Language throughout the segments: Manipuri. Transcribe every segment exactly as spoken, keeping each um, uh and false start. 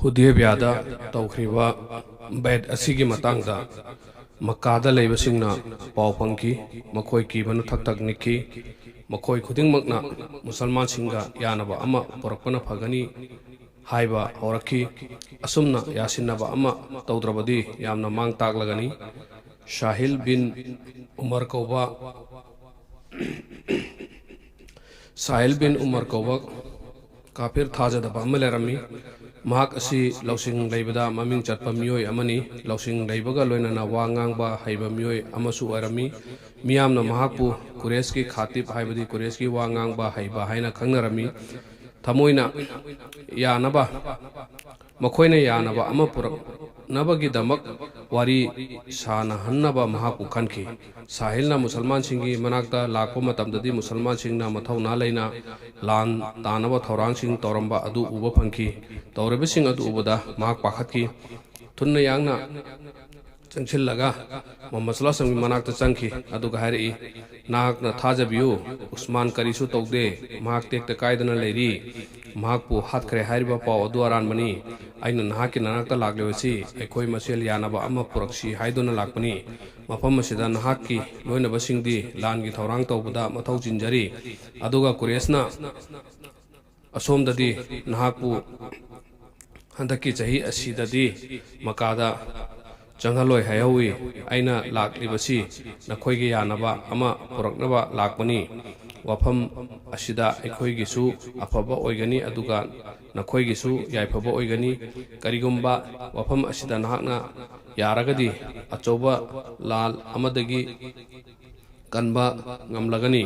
ꯍꯨꯗꯦꯕꯤꯌꯥꯗ ꯇꯧꯈ꯭ꯔꯤꯕ ꯕꯦꯠ ꯑꯁꯤꯒꯤ ꯃꯇꯥꯡꯗ ꯃꯛꯀꯥꯗ ꯂꯩꯕꯁꯤꯡꯅ ꯄꯥꯎ ꯐꯪꯈꯤ꯫ ꯃꯈꯣꯏ ꯀꯤꯕꯅ ꯊꯛ ꯊꯛ ꯅꯤꯛꯈꯤ꯫ ꯃꯈꯣꯏ ꯈꯨꯗꯤꯡꯃꯛꯅ ꯃꯨꯁꯜꯃꯥꯟꯁꯤꯡꯒ ꯌꯥꯅꯕ ꯑꯃ ꯄꯨꯔꯛꯄꯅ ꯐꯒꯅꯤ ꯍꯥꯏꯕ ꯍꯧꯔꯛꯈꯤ꯫ ꯑꯁꯨꯝꯅ ꯌꯥꯁꯤꯟꯅꯕ ꯑꯃ ꯇꯧꯗ꯭ꯔꯕꯗꯤ ꯌꯥꯝꯅ ꯃꯥꯡ ꯇꯥꯛꯂꯒꯅꯤ꯫ ꯁꯥꯍꯤꯜ ꯕꯤꯟ ꯎꯃꯔ ꯀꯧꯕ ꯁꯥꯍꯤꯜ ꯕꯤꯟ ꯎꯃꯔ ꯀꯧꯕ ꯀꯥꯐꯤꯔ ꯊꯥꯖꯗꯕ ꯑꯃ ꯂꯩꯔꯝꯃꯤ꯫ ꯃꯍꯥꯛ ꯑꯁꯤ ꯂꯧꯁꯤꯡ ꯂꯩꯕꯗ ꯃꯃꯤꯡ ꯆꯠꯄ ꯃꯤꯑꯣꯏ ꯑꯃꯅꯤ꯫ ꯂꯧꯁꯤꯡ ꯂꯩꯕꯒ ꯂꯣꯏꯅꯅ ꯋꯥ ꯉꯥꯡꯕ ꯍꯩꯕ ꯃꯤꯑꯣꯏ ꯑꯃꯁꯨ ꯑꯣꯏꯔꯝꯃꯤ꯫ ꯃꯤꯌꯥꯝꯅ ꯃꯍꯥꯛꯄꯨ ꯀꯨꯔꯦꯁꯀꯤ ꯈꯥꯇꯤꯕ, ꯍꯥꯏꯕꯗꯤ ꯀꯨꯔꯦꯁꯀꯤ ꯋꯥ ꯉꯥꯡꯕ ꯍꯩꯕ ꯍꯥꯏꯅ ꯈꯪꯅꯔꯝꯃꯤ꯫ ꯊꯃꯣꯏꯅ ꯌꯥꯅꯕ, ꯃꯈꯣꯏꯅ ꯌꯥꯅꯕ ꯑꯃ ꯄꯨꯔꯛꯅꯕꯒꯤꯗꯃꯛ ꯋꯥꯔꯤ ꯁꯥꯅꯍꯟꯅꯕ ꯃꯍꯥꯛꯄꯨ ꯈꯟꯈꯤ꯫ ꯁꯥꯍꯤꯜꯅ ꯃꯨꯁꯜꯃꯥꯟꯁꯤꯡꯒꯤ ꯃꯅꯥꯛꯇ ꯂꯥꯛꯄ ꯃꯇꯝꯗꯗꯤ ꯃꯨꯁꯜꯃꯥꯟꯁꯤꯡꯅ ꯃꯊꯧꯅꯥ ꯂꯩꯅ ꯂꯥꯟ ꯇꯥꯅꯕ ꯊꯧꯔꯥꯡꯁꯤꯡ ꯇꯧꯔꯝꯕ ꯑꯗꯨ ꯎꯕ ꯐꯪꯈꯤ꯫ ꯇꯧꯔꯤꯕꯁꯤꯡ ꯑꯗꯨ ꯎꯕꯗ ꯃꯍꯥꯛ ꯄꯥꯈꯠꯈꯤ꯫ ꯊꯨꯅ ꯌꯥꯡꯅ ꯆꯪꯁꯤꯜꯂꯒ ꯃꯨꯍꯝꯃꯗ ꯁꯜꯂꯜꯂꯥꯍꯨ ꯑꯂꯥꯏꯍꯤ ꯋꯥꯁꯜꯂꯝꯒꯤ ꯃꯅꯥꯛꯇ ꯆꯪꯈꯤ, ꯑꯗꯨꯒ ꯍꯥꯏꯔꯛꯏ, "ꯅꯍꯥꯛꯅ ꯊꯥꯖꯕꯤꯌꯨ, ꯎꯁꯃꯥꯟ ꯀꯔꯤꯁꯨ ꯇꯧꯗꯦ꯫ ꯃꯍꯥꯛ ꯇꯦꯛꯇ ꯀꯥꯏꯗꯅ ꯂꯩꯔꯤ꯫ ꯃꯍꯥꯛꯄꯨ ꯍꯥꯠꯈ꯭ꯔꯦ ꯍꯥꯏꯔꯤꯕ ꯄꯥꯎ ꯑꯗꯨ ꯑꯔꯥꯟꯕꯅꯤ꯫ ꯑꯩꯅ ꯅꯍꯥꯛꯀꯤ ꯅꯅꯥꯛꯇ ꯂꯥꯛꯂꯤꯕꯁꯤ ꯑꯩꯈꯣꯏ ꯃꯁꯦꯜ ꯌꯥꯅꯕ ꯑꯃ ꯄꯨꯔꯛꯁꯤ ꯍꯥꯏꯗꯨꯅ ꯂꯥꯛꯄꯅꯤ꯫ ꯃꯐꯝ ꯑꯁꯤꯗ ꯅꯍꯥꯛꯀꯤ ꯂꯣꯏꯅꯕꯁꯤꯡꯗꯤ ꯂꯥꯟꯒꯤ ꯊꯧꯔꯥꯡ ꯇꯧꯕꯗ ꯃꯊꯧ ꯆꯤꯟꯖꯔꯤ, ꯑꯗꯨꯒ ꯀꯨꯔꯦꯁꯅ ꯑꯁꯣꯝꯗꯗꯤ ꯅꯍꯥꯛꯄꯨ ꯍꯟꯗꯛꯀꯤ ꯆꯍꯤ ꯑꯁꯤꯗꯗꯤ ꯃꯀꯥꯗ ꯆꯪꯍꯜꯂꯣꯏ ꯍꯥꯏꯍꯧꯏ꯫ ꯑꯩꯅ ꯂꯥꯛꯂꯤꯕꯁꯤ ꯅꯈꯣꯏꯒꯤ ꯌꯥꯅꯕ ꯑꯃ ꯄꯨꯔꯛꯅꯕ ꯂꯥꯛꯄꯅꯤ꯫ ꯋꯥꯐꯝ ꯑꯁꯤꯗ ꯑꯩꯈꯣꯏꯒꯤꯁꯨ ꯑꯐꯕ ꯑꯣꯏꯒꯅꯤ, ꯑꯗꯨꯒ ꯅꯈꯣꯏꯒꯤꯁꯨ ꯌꯥꯏꯐꯕ ꯑꯣꯏꯒꯅꯤ꯫ ꯀꯔꯤꯒꯨꯝꯕ ꯋꯥꯐꯝ ꯑꯁꯤꯗ ꯅꯍꯥꯛꯅ ꯌꯥꯔꯒꯗꯤ ꯑꯆꯧꯕ ꯂꯥꯜ ꯑꯃꯗꯒꯤ ꯀꯟꯕ ꯉꯝꯂꯒꯅꯤ꯫"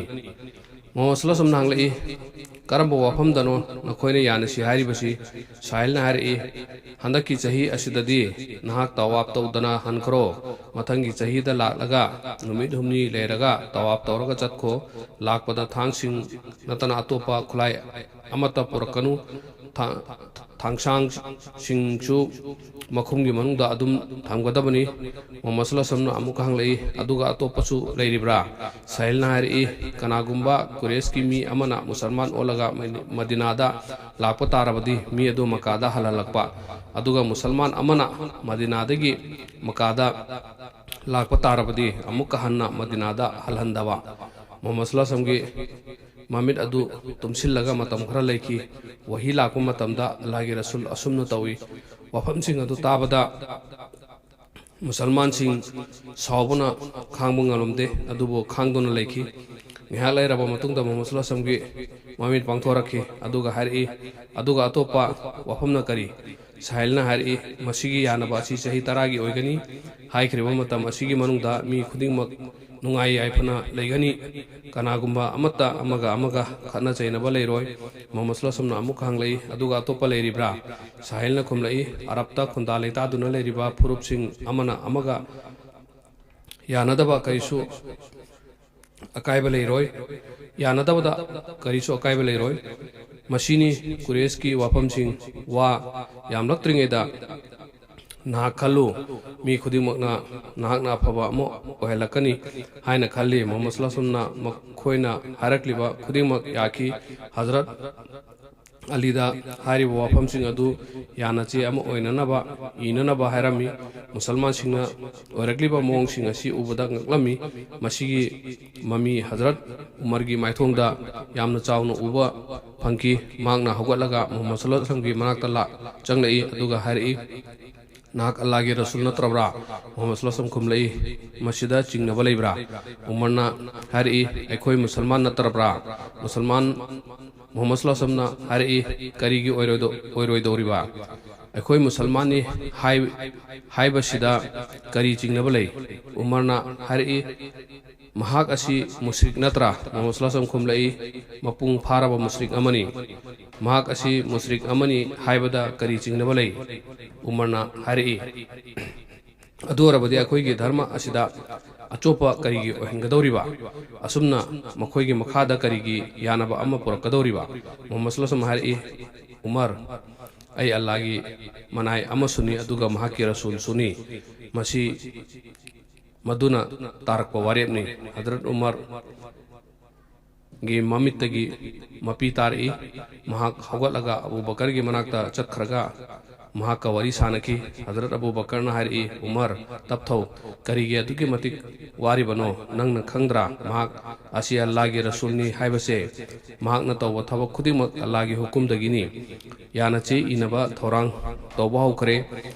ꯃꯨꯍꯝꯃꯗ ꯁꯜꯂꯜꯂꯥꯍꯨ ꯑꯂꯥꯏꯍꯤ ꯋꯥꯁꯜꯂꯝꯅ ꯍꯪꯂꯛꯏ, "ꯀꯔꯝꯕ ꯋꯥꯐꯝꯗꯅꯣ ꯅꯈꯣꯏꯅ ꯌꯥꯅꯁꯤ ꯍꯥꯏꯔꯤꯕꯁꯤ?" ꯁꯥꯍꯤꯜꯅ ꯍꯥꯏꯔꯛꯏ, "ꯍꯟꯗꯛꯀꯤ ꯆꯍꯤ ꯑꯁꯤꯗꯗꯤ ꯅꯍꯥꯛ ꯇꯋꯥꯞ ꯇꯧꯗꯅ ꯍꯟꯈ꯭ꯔꯣ꯫ ꯃꯊꯪꯒꯤ ꯆꯍꯤꯗ ꯂꯥꯛꯂꯒ ꯅꯨꯃꯤꯠ ꯍꯨꯝꯅꯤ ꯂꯩꯔꯒ ꯇꯋꯥꯞ ꯇꯧꯔꯒ ꯆꯠꯈꯣ꯫ ꯂꯥꯛꯄꯗ ꯊꯥꯡꯁꯤꯡ ꯅꯠꯇꯅ ꯑꯇꯣꯞꯄ ꯈꯨꯠꯂꯥꯏ ꯑꯃꯠꯇ ꯄꯨꯔꯛꯀꯅꯨ꯫ ꯊꯥ-, ꯊꯥꯡꯁꯥꯡꯁꯤꯡꯁꯨ ꯃꯈꯨꯝꯒꯤ ꯃꯅꯨꯡꯗ ꯑꯗꯨꯝ ꯊꯝꯒꯗꯕꯅꯤ꯫ ꯃꯨꯍꯝꯃꯗ ꯁꯜꯂꯜꯂꯥꯍꯨ ꯑꯂꯥꯏꯍꯤ ꯋꯥꯁꯜꯂꯝꯅ ꯑꯃꯨꯛꯀ ꯍꯪꯂꯛꯏ, "ꯑꯗꯨꯒ ꯑꯇꯣꯞꯄꯁꯨ ꯂꯩꯔꯤꯕ꯭ꯔꯥ?" ꯁꯥꯍꯤꯜꯅ ꯍꯥꯏꯔꯛꯏ, "ꯀꯅꯥꯒꯨꯝꯕ ꯀꯨꯔꯦꯁꯀꯤ ꯃꯤ ꯑꯃꯅ ꯃꯨꯁꯜꯃꯥꯟ ꯑꯣꯜꯂꯒ ꯃꯗꯤꯅꯥꯗ ꯂꯥꯛꯄ ꯇꯥꯔꯕꯗꯤ, ꯃꯤ ꯑꯗꯨ ꯃꯀꯥꯗ ꯍꯜꯍꯜꯂꯛꯄ, ꯑꯗꯨꯒ ꯃꯨꯁꯜꯃꯥꯟ ꯑꯃꯅ ꯃꯗꯤꯅꯥꯗꯒꯤ ꯃꯀꯥꯗ ꯂꯥꯛꯄ ꯇꯥꯔꯕꯗꯤ, ꯑꯃꯨꯛꯀ ꯍꯟꯅ ꯃꯗꯤꯅꯥꯗ ꯍꯜꯍꯟꯗꯕ꯫" ꯃꯨꯍꯝꯃꯗ ꯁꯜꯂꯜꯂꯥꯍꯨ ꯑꯂꯥꯏꯍꯤ ꯋꯥꯁꯜꯂꯝꯒꯤ ꯃꯃꯤꯠ ꯑꯗꯨ ꯇꯨꯝꯁꯤꯜꯂꯒ ꯃꯇꯝ ꯈꯔ ꯂꯩꯈꯤ꯫ ꯋꯥꯍꯤ ꯂꯥꯛꯄ ꯃꯇꯝꯗ ꯑꯜꯂꯥꯍꯒꯤ ꯔꯁꯨꯜ ꯑꯁꯨꯝꯅ ꯇꯧꯏ꯫ ꯋꯥꯐꯝꯁꯤꯡ ꯑꯗꯨ ꯇꯥꯕꯗ ꯃꯨꯁꯜꯃꯥꯟꯁꯤꯡ ꯁꯥꯎꯕꯅ ꯈꯥꯡꯕ ꯉꯝꯂꯝꯗꯦ, ꯑꯗꯨꯕꯨ ꯈꯥꯡꯗꯨꯅ ꯂꯩꯈꯤ꯫ ꯉꯥꯏꯍꯥꯛ ꯂꯩꯔꯕ ꯃꯇꯨꯡꯗ ꯃꯨꯍꯝꯃꯗ ꯁꯜꯂꯜꯂꯥꯍꯨ ꯑꯂꯥꯏꯍꯤ ꯋꯥꯁꯜꯂꯝꯒꯤ ꯃꯃꯤꯠ ꯄꯥꯡꯊꯣꯔꯛꯈꯤ, ꯑꯗꯨꯒ ꯍꯥꯏꯔꯛꯏ, "ꯑꯗꯨꯒ ꯑꯇꯣꯞꯄ ꯋꯥꯐꯝꯅ ꯀꯔꯤ?" ꯁꯥꯍꯤꯜꯅ ꯍꯥꯏꯔꯛꯏ, "ꯃꯁꯤꯒꯤ ꯌꯥꯅꯕ ꯑꯁꯤ ꯆꯍꯤ ꯇꯔꯥꯒꯤ ꯑꯣꯏꯒꯅꯤ꯫ ꯍꯥꯏꯈ꯭ꯔꯤꯕ ꯃꯇꯝ ꯑꯁꯤꯒꯤ ꯃꯅꯨꯡꯗ ꯃꯤ ꯈꯨꯗꯤꯡꯃꯛ ꯅꯨꯡꯉꯥꯏ ꯌꯥꯏꯐꯅ ꯂꯩꯒꯅꯤ꯫ ꯀꯅꯥꯒꯨꯝꯕ ꯑꯃꯠꯇ ꯑꯃꯒ ꯑꯃꯒ ꯈꯠꯅ ꯆꯩꯅꯕ ꯂꯩꯔꯣꯏ꯫" ꯃꯨꯍꯝꯃꯗ ꯁꯜꯂꯜꯂꯥꯍꯨ ꯑꯂꯥꯏꯍꯤ ꯋꯥꯁꯜꯂꯝꯅ ꯑꯃꯨꯛꯀ ꯍꯪꯂꯛꯏ, "ꯑꯗꯨꯒ ꯑꯇꯣꯞꯄ ꯂꯩꯔꯤꯕ꯭ꯔꯥ?" ꯁꯥꯍꯤꯜꯅ ꯈꯨꯝꯂꯛꯏ, "ꯑꯔꯕꯇ ꯈꯨꯟꯗꯥ ꯂꯩꯇꯥꯗꯨꯅ ꯂꯩꯔꯤꯕ ꯐꯨꯔꯨꯞꯁꯤꯡ ꯑꯃꯅ ꯑꯃꯒ ꯌꯥꯅꯗꯕ ꯀꯔꯤꯁꯨ ꯑꯀꯥꯏꯕ ꯂꯩꯔꯣꯏ, ꯌꯥꯅꯗꯕꯗ ꯀꯔꯤꯁꯨ ꯑꯀꯥꯏꯕ ꯂꯩꯔꯣꯏ꯫ ꯃꯁꯤꯅꯤ ꯀꯨꯔꯦꯁꯀꯤ ꯋꯥꯐꯝꯁꯤꯡ꯫ ꯋꯥ ꯌꯥꯝꯂꯛꯇ꯭ꯔꯤꯉꯩꯗ ꯅꯍꯥꯛ ꯈꯜꯂꯨ, ꯃꯤ ꯈꯨꯗꯤꯡꯃꯛꯅ ꯅꯍꯥꯛꯅ ꯑꯐꯕ ꯑꯃ ꯑꯣꯏꯍꯜꯂꯛꯀꯅꯤ ꯍꯥꯏꯅ ꯈꯜꯂꯤ꯫" ꯃꯨꯍꯝꯃꯗ ꯁꯜꯂꯜꯂꯥꯍꯨ ꯑꯂꯥꯏꯍꯤ ꯋꯥꯁꯜꯂꯝꯅ ꯃꯈꯣꯏꯅ ꯍꯥꯏꯔꯛꯂꯤꯕ ꯈꯨꯗꯤꯡꯃꯛ ꯌꯥꯈꯤ꯫ ꯍꯖꯔꯠ ꯑꯂꯤꯗ ꯍꯥꯏꯔꯤꯕ ꯋꯥꯐꯝꯁꯤꯡ ꯑꯗꯨ ꯌꯥꯅ ꯆꯦ ꯑꯃ ꯑꯣꯏꯅꯅꯕ ꯏꯅꯅꯕ ꯍꯥꯏꯔꯝꯃꯤ꯫ ꯃꯨꯁꯜꯃꯥꯟꯁꯤꯡꯅ ꯑꯣꯏꯔꯛꯂꯤꯕ ꯃꯑꯣꯡꯁꯤꯡ ꯑꯁꯤ ꯎꯕꯗ ꯉꯛꯂꯝꯃꯤ꯫ ꯃꯁꯤꯒꯤ ꯃꯃꯤ ꯍꯖꯔꯠ ꯎꯃꯔꯒꯤ ꯃꯥꯏꯊꯣꯡꯗ ꯌꯥꯝꯅ ꯆꯥꯎꯅ ꯎꯕ ꯐꯪꯈꯤ꯫ ꯃꯍꯥꯛꯅ ꯍꯧꯒꯠꯂꯒ ꯃꯨꯍꯝꯃꯗ ꯁꯜꯂꯜꯂꯥꯍꯨ ꯑꯂꯥꯏꯍꯤ ꯋꯥꯁꯜꯂꯝꯒꯤ ꯃꯅꯥꯛꯇ ꯂꯥ-, ꯆꯪꯂꯛꯏ, ꯑꯗꯨꯒ ꯍꯥꯏꯔꯛꯏ, "ꯅꯍꯥꯛ ꯑꯜꯂꯥꯍꯒꯤ ꯔꯁꯨꯜ ꯅꯠꯇ꯭ꯔꯕ꯭ꯔꯥ?" ꯃꯨꯍꯝꯃꯗ ꯁꯜꯂꯜꯂꯥꯍꯨ ꯑꯂꯥꯏꯍꯤ ꯋꯥꯁꯜꯂꯝ ꯈꯨꯝꯂꯛꯏ, "ꯃꯁꯤꯗ ꯆꯤꯡꯅꯕ ꯂꯩꯕ꯭ꯔꯥ?" ꯎꯃꯔꯅ ꯍꯥꯏꯔꯛꯏ, "ꯑꯩꯈꯣꯏ ꯃꯨꯁꯜꯃꯥꯟ ꯅꯠꯇ꯭ꯔꯕ꯭ꯔꯥ?" ꯃꯨꯁꯜꯃꯥꯟ ꯃꯨꯍꯝꯃꯗ ꯁꯜꯂꯜꯂꯥꯍꯨ ꯑꯂꯥꯏꯍꯤ ꯋꯥꯁꯜꯂꯝꯅ ꯍꯥꯏꯔꯛꯏ, "ꯀꯔꯤꯒꯤ ꯑꯣꯏꯔꯣꯏꯗꯧ-, ꯑꯣꯏꯔꯣꯏꯗꯧꯔꯤꯕ? ꯑꯩꯈꯣꯏ ꯃꯨꯁꯜꯃꯥꯟꯅꯤ ꯍꯥꯏ-, ꯍꯥꯏꯕꯁꯤꯗ ꯀꯔꯤ ꯆꯤꯡꯅꯕ ꯂꯩ?" ꯎꯃꯔꯅ ꯍꯥꯏꯔꯛꯏ, "ꯃꯍꯥꯛ ꯑꯁꯤ ꯃꯨꯁ꯭ꯔꯤꯛ ꯅꯠꯇ꯭ꯔꯥ?" ꯃꯨꯍꯝꯃꯗ ꯁꯜꯂꯜꯂꯥꯍꯨ ꯑꯂꯥꯏꯍꯤ ꯋꯥꯁꯜꯂꯝ ꯈꯨꯝꯂꯛꯏ, "ꯃꯄꯨꯡ ꯐꯥꯔꯕ ꯃꯨꯁ꯭ꯔꯤꯛ ꯑꯃꯅꯤ꯫ ꯃꯍꯥꯛ ꯑꯁꯤ ꯃꯨꯁ꯭ꯔꯤꯛ ꯑꯃꯅꯤ ꯍꯥꯏꯕꯗ ꯀꯔꯤ ꯆꯤꯡꯅꯕ ꯂꯩ?" ꯎꯃꯔꯅ ꯍꯥꯏꯔꯛꯏ, "ꯑꯗꯨ ꯑꯣꯏꯔꯕꯗꯤ ꯑꯩꯈꯣꯏꯒꯤ ꯙꯔꯃ ꯑꯁꯤꯗ ꯑꯆꯣꯞꯄ ꯀꯔꯤꯒꯤ ꯑꯣꯏꯍꯟꯒꯗꯧꯔꯤꯕ? ꯑꯁꯨꯝꯅ ꯃꯈꯣꯏꯒꯤ ꯃꯈꯥꯗ ꯀꯔꯤꯒꯤ ꯌꯥꯅꯕ ꯑꯃ ꯄꯨꯔꯛꯀꯗꯧꯔꯤꯕ?" ꯃꯨꯍꯝꯃꯗ ꯁꯜꯂꯜꯂꯥꯍꯨ ꯑꯂꯥꯏꯍꯤ ꯋꯥꯁꯜꯂꯝ ꯍꯥꯏꯔꯛꯏ, ꯎꯃꯔ, ꯑꯩ ꯑꯜꯂꯥꯒꯤ ꯃꯅꯥꯏ ꯑꯃꯁꯨꯅꯤ, ꯑꯗꯨꯒ ꯃꯍꯥꯛꯀꯤ ꯔꯁꯨꯜꯁꯨꯅꯤ꯫ ꯃꯁꯤ ꯃꯗꯨꯅ ꯇꯥꯔꯛꯄ ꯋꯥꯔꯦꯞꯅꯤ꯫ ꯍꯖꯔꯠ ꯎꯃꯔ ꯒꯤ ꯃꯃꯤꯠꯇꯒꯤ ꯃꯄꯤ ꯇꯥꯔꯛꯏ꯫ ꯃꯍꯥꯛ ꯍꯧꯒꯠꯂꯒ ꯑꯕꯨ ꯕꯀꯔꯒꯤ ꯃꯅꯥꯛꯇ ꯆꯠꯈ꯭ꯔꯒ ꯃꯍꯥꯛꯀ ꯋꯥꯔꯤ ꯁꯥꯅꯈꯤ꯫ ꯍꯖꯔꯠ ꯑꯕꯨ ꯕꯀꯔꯅ ꯍꯥꯏꯔꯛꯏ, "ꯎꯃꯔ, ꯇꯞꯊꯧ꯫ ꯀꯔꯤꯒꯤ ꯑꯗꯨꯛꯀꯤ ꯃꯇꯤꯛ ꯋꯥꯔꯤꯕꯅꯣ? ꯅꯪꯅ ꯈꯪꯗ꯭ꯔꯥ? ꯃꯍꯥꯛ ꯑꯁꯤ ꯑꯜꯂꯥꯒꯤ ꯔꯁꯨꯜꯅꯤ ꯍꯥꯏꯕꯁꯦ? ꯃꯍꯥꯛꯅ ꯇꯧꯕ ꯊꯕꯛ ꯈꯨꯗꯤꯡꯃꯛ ꯑꯜꯂꯥꯒꯤ ꯍꯨꯀꯨꯝꯗꯒꯤꯅꯤ꯫" ꯌꯥꯅ ꯆꯦ ꯏꯅꯕ ꯊꯧꯔꯥꯡ ꯇꯧꯕ ꯍꯧꯈ꯭ꯔꯦ꯫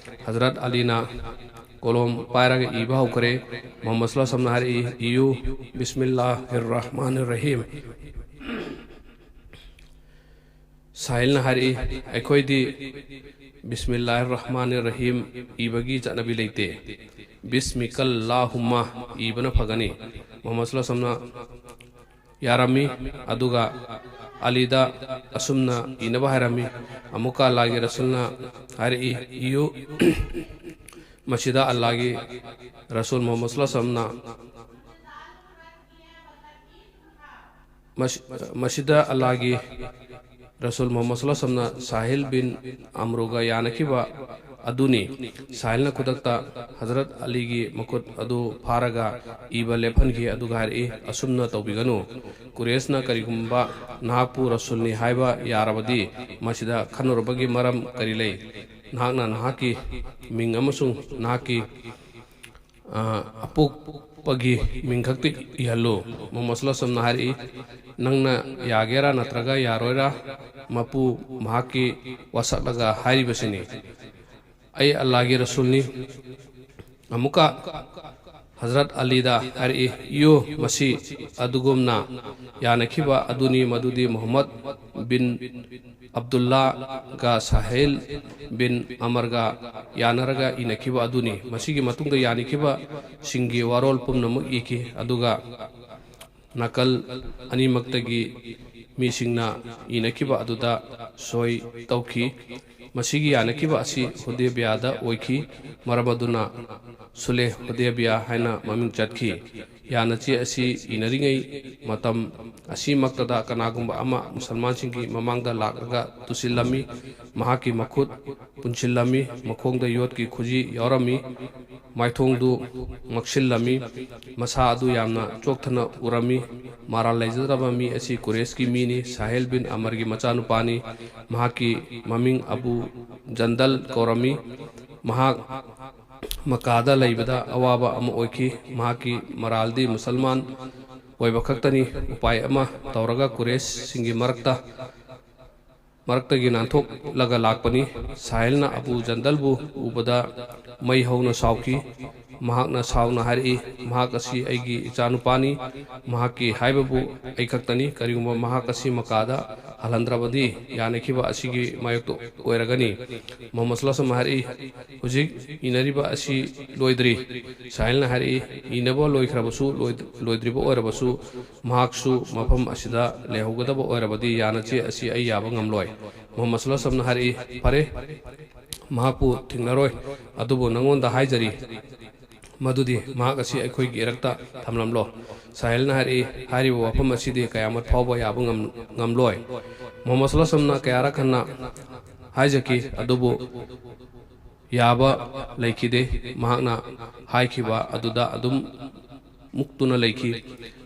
ꯍꯖꯔꯠ ꯑꯂꯤꯅ ꯀꯣꯂꯣꯝ ꯄꯥꯏꯔꯒ ꯏꯕ ꯍꯧꯈ꯭ꯔꯦ꯫ ꯃꯨꯍꯝꯃꯗ ꯁꯜꯂꯜꯂꯥꯍꯨ ꯑꯂꯥꯏꯍꯤ ꯋꯥꯁꯜꯂꯝꯅ ꯍꯥꯏꯔꯛꯏ, "ꯏꯌꯨ, ꯕꯤꯁꯃꯤꯜꯂꯥꯍꯤꯔ ꯔꯍꯃꯥꯅꯤꯔ ꯔꯍꯤꯝ꯫" ꯁꯥꯍꯤꯜꯅ ꯍꯥꯏꯔꯛꯏ, "ꯑꯩꯈꯣꯏꯗꯤ ꯕꯤꯁꯃꯤꯜꯂꯥꯍꯤꯔ ꯔꯍꯃꯥꯅꯤꯔ ꯔꯍꯤꯝ ꯏꯕꯒꯤ ꯆꯠꯅꯕꯤ ꯂꯩꯇꯦ꯫ ꯕꯤꯁꯃꯤꯀꯜꯂꯥꯍꯨꯝꯃ ꯏꯕꯅ ꯐꯒꯅꯤ꯫" ꯃꯨꯍꯝꯃꯗ ꯁꯜꯂꯜꯂꯥꯍꯨ ꯑꯂꯥꯏꯍꯤ ꯋꯥꯁꯜꯂꯝꯅ ꯌꯥꯔꯝꯃꯤ꯫ ꯑꯗꯨꯒ ꯑꯂꯤꯗ ꯑꯁꯨꯝꯅ ꯏꯅꯕ ꯍꯥꯏꯔꯝꯃꯤ꯫ ꯑꯃꯨꯛꯀ ꯑꯜꯂꯥꯒꯤ ꯔꯁꯨꯜꯅ ꯍꯥꯏꯔꯛꯏ, "ꯏꯌꯨ, ꯃꯁꯤꯗ ꯑꯜꯂꯥꯒꯤ ꯔꯁꯨꯜ ꯃꯨꯍꯝꯃꯗ ꯁꯜꯂꯜꯂꯥꯍꯨ ꯑꯂꯥꯏꯍꯤ ꯋꯥꯁꯜꯂꯝꯅ ꯃꯁꯤ-, ꯃꯁꯤꯗ ꯑꯜꯂꯥꯒꯤ ꯔꯁꯨꯜ ꯃꯨꯍꯝꯃꯗ ꯁꯜꯂꯜꯂꯥꯍꯨ ꯑꯂꯥꯏꯍꯤ ꯋꯥꯁꯜꯂꯝꯅ ꯁꯥꯍꯤꯜ ꯕꯤꯟ ꯑꯝꯔꯨꯒ ꯌꯥꯅꯈꯤꯕ ꯑꯗꯨꯅꯤ꯫" ꯁꯥꯍꯤꯜꯅ ꯈꯨꯗꯛꯇ ꯍꯖꯔꯠ ꯑꯂꯤꯒꯤ ꯃꯈꯨꯠ ꯑꯗꯨ ꯐꯥꯔꯒ ꯏꯕ ꯂꯦꯞꯍꯟꯈꯤ, ꯑꯗꯨꯒ ꯍꯥꯏꯔꯛꯏ, "ꯑꯁꯨꯝꯅ ꯇꯧꯕꯤꯒꯅꯨ꯫ ꯀꯨꯔꯦꯁꯅ ꯀꯔꯤꯒꯨꯝꯕ ꯅꯍꯥꯛꯄꯨ ꯔꯁꯨꯜꯅꯤ ꯍꯥꯏꯕ ꯌꯥꯔꯕꯗꯤ, ꯃꯁꯤꯗ ꯈꯟꯅꯔꯨꯕꯒꯤ ꯃꯔꯝ ꯀꯔꯤ ꯂꯩ? ꯅꯍꯥꯛꯅ ꯅꯍꯥꯛꯀꯤ ꯃꯤꯡ ꯑꯃꯁꯨꯡ ꯅꯍꯥꯛꯀꯤ ꯑ, ꯑꯄꯣꯛꯄꯒꯤ ꯃꯤꯡ ꯈꯛꯇ ꯏꯍꯜꯂꯨ꯫" ꯃꯨꯍꯝꯃꯗ ꯁꯜꯂꯜꯂꯥꯍꯨ ꯑꯂꯥꯏꯍꯤ ꯋꯥꯁꯜꯂꯝꯅ ꯍꯥꯏꯔꯛꯏ, "ꯅꯪꯅ ꯌꯥꯒꯦꯔꯥ ꯅꯠꯇ꯭ꯔꯒ ꯌꯥꯔꯣꯏꯔꯥ, ꯃꯄꯨ ꯃꯍꯥꯛꯀꯤ ꯋꯥꯁꯛꯂꯒ ꯍꯥꯏꯔꯤꯕꯁꯤꯅꯤ꯫ ꯑꯩ ꯑꯜꯂꯥꯍꯒꯤ ꯔꯁꯨꯜꯅꯤ꯫" ꯑꯃꯨꯛꯀ ꯍꯖꯔꯠ ꯑꯂꯤꯗ ꯍꯥꯏꯔꯛꯏ, "ꯏꯌꯨ, ꯃꯁꯤ ꯑꯗꯨꯒꯨꯝꯅ ꯌꯥꯅꯈꯤꯕ ꯑꯗꯨꯅꯤ, ꯃꯗꯨꯗꯤ ꯃꯨꯍꯝꯃꯗ ꯕꯤꯟ ꯑꯕꯗꯨꯜꯂꯥꯒ ꯁꯥꯍꯤꯜ ꯕꯤꯟ ꯑꯃꯔꯒ ꯌꯥꯅꯔꯒ ꯏꯅꯈꯤꯕ ꯑꯗꯨꯅꯤ꯫ ꯃꯁꯤꯒꯤ ꯃꯇꯨꯡꯗ ꯌꯥꯅꯈꯤꯕꯁꯤꯡꯒꯤ ꯋꯥꯔꯣꯜ ꯄꯨꯝꯅꯃꯛ ꯏꯈꯤ, ꯑꯗꯨꯒ ꯅꯥꯀꯜ ꯑꯅꯤꯃꯛꯇꯒꯤ ꯃꯤꯁꯤꯡꯅ ꯏꯅꯈꯤꯕ ꯑꯗꯨꯗ ꯁꯣꯏ ꯇꯧꯈꯤ꯫ ꯃꯁꯤꯒꯤ ꯌꯥꯅꯈꯤꯕ ꯑꯁꯤ ꯍꯨꯗꯦꯕꯤꯌꯥꯗ ꯑꯣꯏꯈꯤ꯫ ꯃꯔꯝ ꯑꯗꯨꯅ ꯁꯨꯂꯦ ꯍꯨꯗꯦꯕꯤꯌꯥ ꯍꯥꯏꯅ ꯃꯃꯤꯡ ꯆꯠꯈꯤ꯫ ꯌꯥꯅꯆꯦ ꯑꯁꯤ ꯏꯅꯔꯤꯉꯩ ꯃꯇꯝ ꯑꯁꯤꯃꯛꯇꯗ ꯀꯅꯥꯒꯨꯝꯕ ꯑꯃ ꯃꯨꯁꯜꯃꯥꯟꯁꯤꯡꯒꯤ ꯃꯃꯥꯡꯗ ꯂꯥꯛꯂꯒ ꯇꯨꯁꯤꯜꯂꯝꯃꯤ꯫ ꯃꯍꯥꯛꯀꯤ ꯃꯈꯨꯠ ꯄꯨꯟꯁꯤꯜꯂꯝꯃꯤ꯫ ꯃꯈꯣꯡꯗ ꯌꯣꯠꯀꯤ ꯈꯨꯖꯤ ꯌꯥꯎꯔꯝꯃꯤ꯫ ꯃꯥꯏꯊꯣꯡꯗꯨ ꯃꯛꯁꯤꯜꯂꯝꯃꯤ꯫ ꯃꯁꯥ ꯑꯗꯨ ꯌꯥꯝꯅ ꯆꯣꯛꯊꯅ ꯎꯔꯝꯃꯤ꯫ ꯃꯔꯥꯜ ꯂꯩꯖꯗ꯭ꯔꯕ ꯃꯤ ꯑꯁꯤ ꯀꯨꯔꯦꯁꯀꯤ ꯃꯤꯅꯤ, ꯁꯥꯍꯦꯜ ꯕꯤꯟ ꯑꯃꯔꯒꯤ ꯃꯆꯥꯅꯨꯄꯥꯅꯤ꯫ ꯃꯍꯥꯛꯀꯤ ꯃꯃꯤꯡ ꯑꯕꯨ ꯖꯟꯗꯜ ꯀꯧꯔꯝꯃꯤ꯫ ꯃꯍꯥꯛ ꯃꯀꯥꯗ ꯂꯩꯕꯗ ꯑꯋꯥꯕ ꯑꯃ ꯑꯣꯏꯈꯤ꯫ ꯃꯍꯥꯛꯀꯤ ꯃꯔꯥꯜꯗꯤ ꯃꯨꯁꯜꯃꯥꯟ ꯑꯣꯏꯕ ꯈꯛꯇꯅꯤ꯫ ꯎꯄꯥꯏ ꯑꯃ ꯇꯧꯔꯒ ꯀꯨꯔꯦꯁꯁꯤꯡꯒꯤ ꯃꯔꯛꯇ ꯃꯔꯛꯇꯒꯤ ꯅꯥꯟꯊꯣꯛꯂꯒ ꯂꯥꯛꯄꯅꯤ꯫ ꯁꯥꯍꯦꯜꯅ ꯑꯕꯨ ꯖꯟꯗꯜꯕꯨ ꯎꯕꯗ ꯃꯩ ꯍꯧꯅ ꯁꯥꯎꯈꯤ꯫ ꯃꯍꯥꯛꯅ ꯁꯥꯎꯅ ꯍꯥꯏꯔꯛꯏ, "ꯃꯍꯥꯛ ꯑꯁꯤ ꯑꯩꯒꯤ ꯏꯆꯥꯅꯨꯄꯥꯅꯤ꯫ ꯃꯍꯥꯛꯀꯤ ꯍꯥꯏꯕꯕꯨ ꯑꯩ ꯈꯛꯇꯅꯤ꯫ ꯀꯔꯤꯒꯨꯝꯕ ꯃꯍꯥꯛ ꯑꯁꯤ ꯃꯀꯥꯗ ꯍꯜꯍꯟꯗ꯭ꯔꯕꯗꯤ ꯌꯥꯅꯈꯤꯕ ꯑꯁꯤꯒꯤ ꯃꯥꯌꯣꯛꯇ ꯑꯣꯏꯔꯒꯅꯤ꯫" ꯃꯨꯍꯝꯃꯗ ꯁꯜꯂꯜꯂꯥꯍꯨ ꯑꯂꯥꯏꯍꯤ ꯋꯥꯁꯜꯂꯝꯅ ꯍꯥꯏꯔꯛꯏ, "ꯍꯧꯖꯤꯛ ꯏꯅꯔꯤꯕ ꯑꯁꯤ ꯂꯣꯏꯗ꯭ꯔꯤ꯫" ꯁꯥꯍꯦꯜꯅ ꯍꯥꯏꯔꯛꯏ, "ꯏꯅꯕ ꯂꯣꯏꯈ꯭ꯔꯕꯁꯨ ꯂꯣꯏꯗ꯭ꯔꯤꯕ ꯑꯣꯏꯔꯕꯁꯨ ꯃꯍꯥꯛꯁꯨ ꯃꯐꯝ ꯑꯁꯤꯗ ꯂꯩꯍꯧꯒꯗꯕ ꯑꯣꯏꯔꯕꯗꯤ ꯌꯥꯅꯆꯦ ꯑꯁꯤ ꯑꯩ ꯌꯥꯕ ꯉꯝꯂꯣꯏ꯫" ꯃꯨꯍꯝꯃꯗ ꯁꯜꯂꯜꯂꯥꯍꯨ ꯑꯂꯥꯏꯍꯤ ꯋꯥꯁꯜꯂꯝꯅ ꯍꯥꯏꯔꯛꯏ, "ꯐꯔꯦ, ꯃꯍꯥꯛꯄꯨ ꯊꯤꯡꯂꯔꯣꯏ꯫ ꯑꯗꯨꯕꯨ ꯅꯉꯣꯟꯗ ꯍꯥꯏꯖꯔꯤ ꯃꯗꯨꯗꯤ ꯃꯍꯥꯛ ꯑꯁꯤ ꯑꯩꯈꯣꯏꯒꯤ ꯏꯔꯛꯇ ꯊꯝꯂꯝꯂꯣ꯫" ꯁꯥꯍꯦꯜꯅ ꯍꯥꯏꯔꯛꯏ, "ꯍꯥꯏꯔꯤꯕ ꯋꯥꯐꯝ ꯑꯁꯤꯗꯤ ꯀꯌꯥꯃꯠ ꯐꯥꯎꯕ ꯌꯥꯕ ꯉꯝ-, ꯉꯝꯂꯣꯏ꯫" ꯃꯨꯍꯝꯃꯗ ꯁꯜꯂꯜꯂꯥꯍꯨ ꯑꯂꯥꯏꯍꯤ ꯋꯥꯁꯜꯂꯝꯅ ꯀꯌꯥꯔꯛ ꯍꯟꯅ ꯍꯥꯏꯖꯈꯤ, ꯑꯗꯨꯕꯨ ꯌꯥꯕ ꯂꯩꯈꯤꯗꯦ꯫ ꯃꯍꯥꯛꯅ ꯍꯥꯏꯈꯤꯕ ꯑꯗꯨꯗ ꯑꯗꯨꯝ ꯃꯨꯛꯇꯨꯅ ꯂꯩꯈꯤ꯫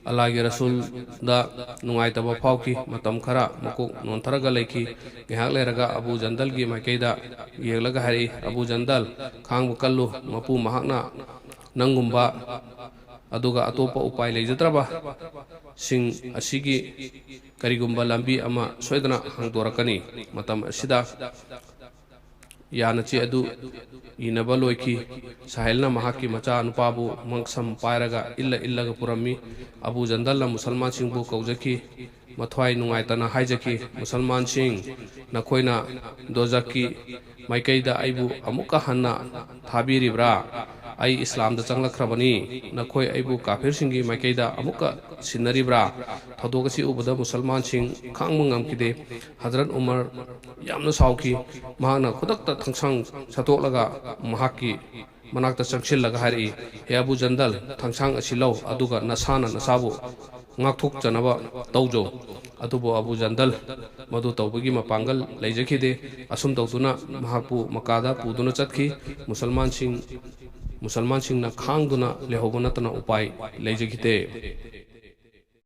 ꯑꯜꯂꯥꯍꯒꯤ ꯔꯁꯨꯜꯗ ꯅꯨꯡꯉꯥꯏꯇꯕ ꯐꯥꯎꯈꯤ꯫ ꯃꯇꯝ ꯈꯔ ꯃꯀꯣꯛ ꯅꯣꯟꯊꯔꯒ ꯂꯩꯈꯤ꯫ ꯉꯥꯏꯍꯥꯛ ꯂꯩꯔꯒ ꯑꯕꯨ ꯖꯟꯗꯜꯒꯤ ꯃꯥꯏꯀꯩꯗ ꯌꯦꯡꯂꯒ ꯍꯥꯏꯔꯛꯏ, "ꯑꯕꯨ ꯖꯟꯗꯜ, ꯈꯥꯡꯕ ꯀꯜꯂꯨ꯫ ꯃꯄꯨ ꯃꯍꯥꯛꯅ ꯅꯪꯒꯨꯝꯕ ꯑꯗꯨꯒ ꯑꯇꯣꯞꯄ ꯎꯄꯥꯏ ꯂꯩꯖꯗ꯭ꯔꯕ ꯁꯤꯡ ꯑꯁꯤꯒꯤ ꯀꯔꯤꯒꯨꯝꯕ ꯂꯝꯕꯤ ꯑꯃ ꯁꯣꯏꯗꯅ ꯍꯥꯡꯗꯣꯔꯛꯀꯅꯤ꯫" ꯃꯇꯝ ꯑꯁꯤꯗ ꯌꯥꯅꯆꯦ ꯑꯗꯨ ꯏꯅꯕ ꯂꯣꯏꯈꯤ꯫ ꯁꯥꯍꯦꯜꯅ ꯃꯍꯥꯛꯀꯤ ꯃꯆꯥ ꯅꯨꯄꯥꯕꯨ ꯃꯪꯁꯝ ꯄꯥꯏꯔꯒ ꯏꯜꯂ ꯏꯜꯂꯒ ꯄꯨꯔꯝꯃꯤ꯫ ꯑꯕꯨ ꯖꯟꯗꯜꯅ ꯃꯨꯁꯜꯃꯥꯟꯁꯤꯡꯕꯨ ꯀꯧꯖꯈꯤ꯫ ꯃꯊ꯭ꯋꯥꯏ ꯅꯨꯡꯉꯥꯏꯇꯅ ꯍꯥꯏꯖꯈꯤ, "ꯃꯨꯁꯜꯃꯥꯟꯁꯤꯡ, ꯅꯈꯣꯏꯅ ꯗꯣꯖꯛꯀꯤ ꯃꯥꯏꯀꯩꯗ ꯑꯩꯕꯨ ꯑꯃꯨꯛꯀ ꯍꯟꯅ ꯊꯥꯕꯤꯔꯤꯕ꯭ꯔꯥ? "ꯑꯩ ꯏꯁꯂꯥꯝꯗ ꯆꯪꯂꯛꯈ꯭ꯔꯕꯅꯤ, ꯅꯈꯣꯏ ꯑꯩꯕꯨ ꯀꯥꯐꯤꯔꯁꯤꯡꯒꯤ ꯃꯥꯏꯀꯩꯗ ꯑꯃꯨꯛꯀ ꯁꯤꯟꯅꯔꯤꯕ꯭ꯔꯥ?" ꯊꯧꯗꯣꯛ ꯑꯁꯤ ꯎꯕꯗ ꯃꯨꯁꯜꯃꯥꯟꯁꯤꯡ ꯈꯥꯡꯕ ꯉꯝꯈꯤꯗꯦ꯫ ꯍꯖꯔꯠ ꯎꯃꯔ ꯌꯥꯝꯅ ꯁꯥꯎꯈꯤ꯫ ꯃꯍꯥꯛꯅ ꯈꯨꯗꯛꯇ ꯊꯥꯡꯁꯥꯡ ꯁꯠꯇꯣꯛꯂꯒ ꯃꯍꯥꯛꯀꯤ ꯃꯅꯥꯛꯇ ꯆꯪꯁꯤꯜꯂꯒ ꯍꯥꯏꯔꯛꯏ, "ꯍꯦ ꯑꯕꯨ ꯖꯟꯗꯜ, ꯊꯥꯡꯁꯥꯡ ꯑꯁꯤ ꯂꯧ, ꯑꯗꯨꯒ ꯅꯁꯥꯅ ꯅꯁꯥꯕꯨ ꯉꯥꯛꯊꯣꯛꯆꯅꯕ ꯇꯧꯖꯧ꯫" ꯑꯗꯨꯕꯨ ꯑꯕꯨ ꯖꯟꯗꯜ ꯃꯗꯨ ꯇꯧꯕꯒꯤ ꯃꯄꯥꯡꯒꯜ ꯂꯩꯖꯈꯤꯗꯦ꯫ ꯑꯁꯨꯝ ꯇꯧꯗꯨꯅ ꯃꯍꯥꯛꯄꯨ ꯃꯀꯥꯗ ꯄꯨꯗꯨꯅ ꯆꯠꯈꯤ꯫ ꯃꯨꯁꯜꯃꯥꯟꯁꯤꯡ, ꯃꯨꯁꯜꯃꯥꯟꯁꯤꯡꯅ ꯈꯥꯡꯗꯨꯅ ꯂꯩꯍꯧꯕ ꯅꯠꯇꯅ ꯎꯄꯥꯏ ꯂꯩꯖꯈꯤꯗꯦ꯫